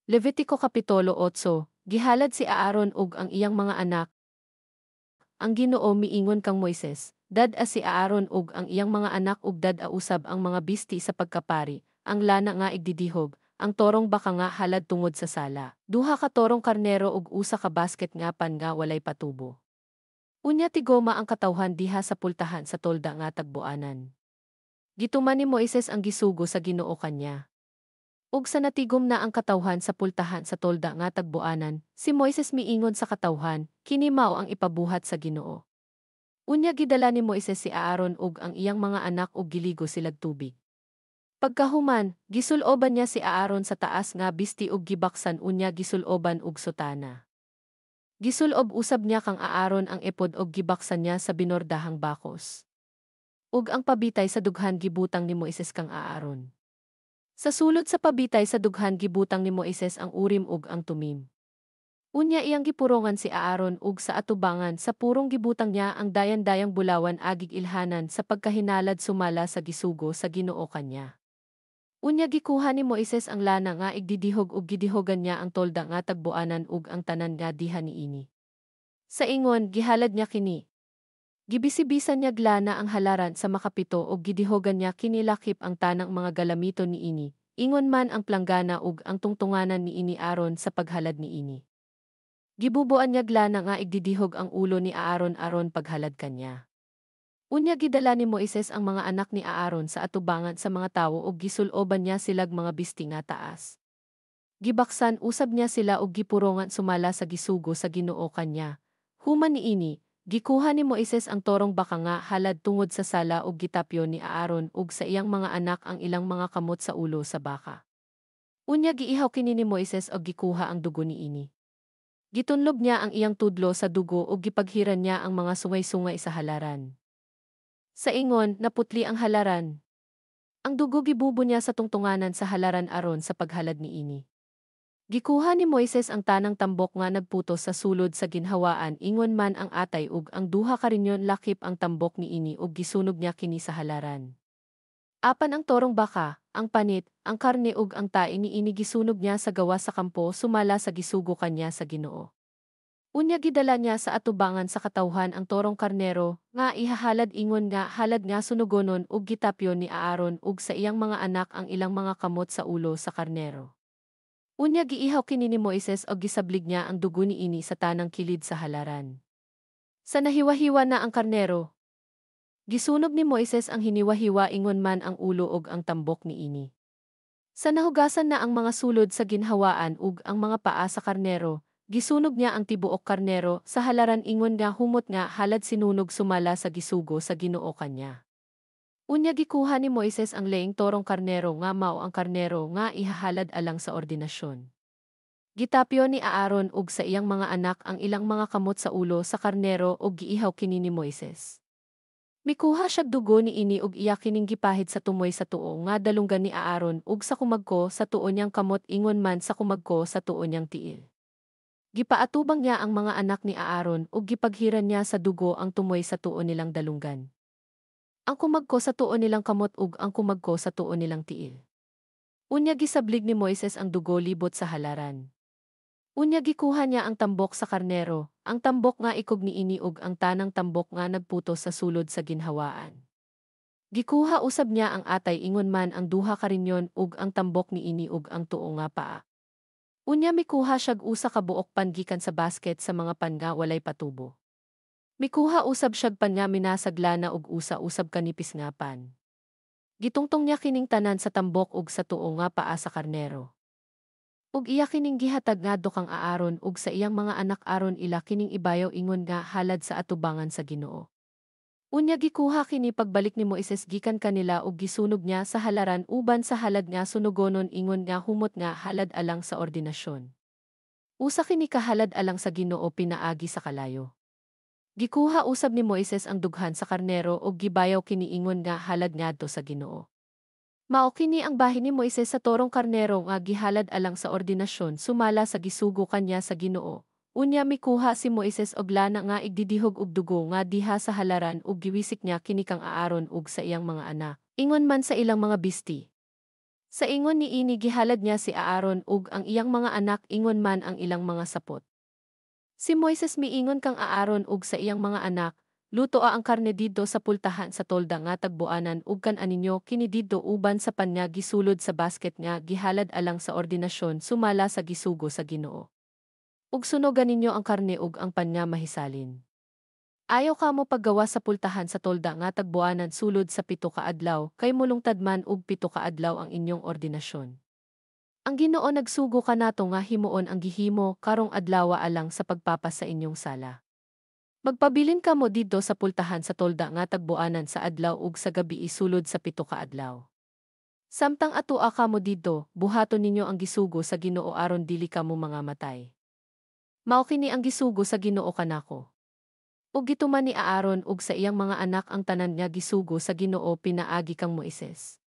Levitiko Kapitulo 8. Gihalad si Aaron ug ang iyang mga anak. Ang Ginoo miingon kang Moises, "Dad-a si Aaron ug ang iyang mga anak ug dad-a usab ang mga bisti sa pagkapari, ang lana nga igdidihog, ang torong baka nga halad tungod sa sala, duha ka torong karnero ug usa ka basket nga pan nga walay patubo." Unya tigoma ang katawhan diha sa pultahan sa tolda nga tagbuanan. Gituman ni Moises ang gisugo sa Ginoo kanya. Ug sa natigom na ang katawhan sa pultahan sa tolda nga tagbuanan, si Moises miingon sa katawhan, "Kini mao ang ipabuhat sa Ginoo." Unya gidala ni Moises si Aaron ug ang iyang mga anak ug giligo silag tubig. Pagkahuman, gisul-oban niya si Aaron sa taas nga bisti ug gibaksan unya gisul-oban og sutana. Gisulob usab niya kang Aaron ang epod ug gibaksan niya sa binordahang bakos. Ug ang pabitay sa dughan gibutang ni Moises kang Aaron. Sa sulod sa pabitay sa dughan gibutang ni Moises ang Urim ug ang Tumim. Unya iyang gipurongan si Aaron ug sa atubangan sa purong gibutang niya ang dayan-dayang bulawan agig ilhanan sa pagkahinalad sumala sa gisugo sa Ginoo kanya. Unya gikuha ni Moises ang lana nga igdidihog ug gidihogan niya ang tolda nga tagbuanan ug ang tanan nga diha niini. Sa ingon, gihalad niya kini. Gibisibisan niya glana ang halaran sa makapito ug gidihogan niya kini lakip ang tanang mga galamiton niini, ingon man ang planggana ug ang tungtunganan niini aron sa paghalad niini. Gibubuan niya glana nga igdidihog ang ulo ni Aaron aron paghalad kanya. Unya gidala ni Moises ang mga anak ni Aaron sa atubangan sa mga tawo ug gisul-oban niya silag mga bisti nga taas. Gibaksan usab niya sila ug gipurongan sumala sa gisugo sa Ginoo kanya. Human niini, gikuha ni Moises ang torong baka nga halad tungod sa sala ug gitapyo ni Aaron ug sa iyang mga anak ang ilang mga kamot sa ulo sa baka. Unya giihaw kini ni Moises ug gikuha ang dugo niini. Gitunlob niya ang iyang tudlo sa dugo ug gipaghiran niya ang mga sungay-sungay sa halaran. Sa ingon, naputli ang halaran. Ang dugo gibubo niya sa tungtunganan sa halaran aron sa paghalad niini. Gikuha ni Moises ang tanang tambok nga nagputos sa sulod sa ginhawaan ingon man ang atay ug ang duha ka rinyon lakip ang tambok niini ug gisunog niya kini sa halaran. Apan ang torong baka, ang panit, ang karne ug ang tae niini gisunog niya sa gawas sa kampo sumala sa gisugo kanya sa Ginoo. Unya gidala niya sa atubangan sa katawhan ang torong karnero nga ihahalad ingon nga halad nga sunugonon ug gitapyo ni Aaron ug sa iyang mga anak ang ilang mga kamot sa ulo sa karnero. Unya giihaw kini ni Moises og gisablig niya ang dugo niini sa tanang kilid sa halaran. Sa nahiwahiwa na ang karnero, gisunog ni Moises ang hiniwahiwa ingon man ang ulo ug ang tambok niini. Sa nahugasan na ang mga sulod sa ginhawaan ug ang mga paa sa karnero, gisunog niya ang tibuok karnero sa halaran ingon nga humot nga halad sinunog sumala sa gisugo sa Ginoo kanya. Unya gikuha ni Moises ang laing torong karnero nga mao ang karnero nga ihahalad alang sa ordinasyon. Gitapyo ni Aaron ug sa iyang mga anak ang ilang mga kamot sa ulo sa karnero ug giihaw kini ni Moises. Mikuha siyag dugo niini ug iya kining gipahid sa tumoy sa tuo nga dalunggan ni Aaron ug sa kumagko sa tuo niyang kamot ingon man sa kumagko sa tuo niyang tiil. Gipaatubang niya ang mga anak ni Aaron ug gipaghiran niya sa dugo ang tumoy sa tuo nilang dalunggan, ang kumagko sa tuo nilang kamot ug ang kumagko sa tuo nilang tiil. Unya gisablig ni Moises ang dugo libot sa halaran. Unya gikuha niya ang tambok sa karnero, ang tambok nga ikog niini ug ang tanang tambok nga nagputos sa sulod sa ginhawaan. Gikuha usab niya ang atay ingon man ang duha ka rinyon ug ang tambok niini ug ang tuo nga paa. Unya mikuha siyag usa ka buok pan gikan sa basket sa mga pan nga walay patubo. Mikuha usab siyag pan nga minasaglana ug usa usab ka nipis nga pan. Gitungtong niya kining tanan sa tambok ug sa tuo nga paa sa karnero. Ug iya kining gihatag ngadto kang Aaron ug sa iyang mga anak aron ila kining ibayaw ingon nga halad sa atubangan sa Ginoo. Unya gikuha kini pagbalik ni Moises gikan kanila ug gisunog niya sa halaran uban sa halad nga sunugonon ingon nga humot nga halad alang sa ordinasyon. Usa kini ka halad alang sa Ginoo pinaagi sa kalayo. Gikuha usab ni Moises ang dughan sa karnero ug gibayaw kini ingon nga halad ngadto sa Ginoo. Mao kini ang bahin ni Moises sa torong karnero nga gihalad alang sa ordinasyon sumala sa gisugo kanya sa Ginoo. Unya mikuha si Moises og lana nga igdidihog og dugo nga diha sa halaran ug giwisik niya kini kang Aaron ug sa iyang mga anak, ingon man sa ilang mga bisti. Sa ingon niini gihalad niya si Aaron ug ang iyang mga anak ingon man ang ilang mga sapot. Si Moises miingon kang Aaron ug sa iyang mga anak, Lutoa ang karne didto sa pultahan sa tolda nga tagbuanan ug kan-a ninyo kini didto uban sa pan nga gisulod sa basket nga gihalad alang sa ordinasyon sumala sa gisugo sa Ginoo. Ug sunoga ninyo ang karne ug ang pan nga mahisalin. Ayaw kamo paggawas sa pultahan sa tolda nga tagbuanan sulod sa 7 ka adlaw, kay mulungtad man og 7 ka adlaw ang inyong ordinasyon. Ang Ginoo nagsugo kanato nga himuon ang gihimo karong adlawa alang sa pagpapas sa inyong sala. Magpabilin kamo didto sa pultahan sa tolda nga tagbuanan sa adlaw ug sa gabii sulod sa 7 ka adlaw. Samtang atua kamo didto, buhaton ninyo ang gisugo sa Ginoo aron dili kamo mangamatay. Mao kini ang gisugo sa Ginoo kanako. Ug gituman ni Aaron ug sa iyang mga anak ang tanan nga gisugo sa Ginoo pinaagi kang Moises.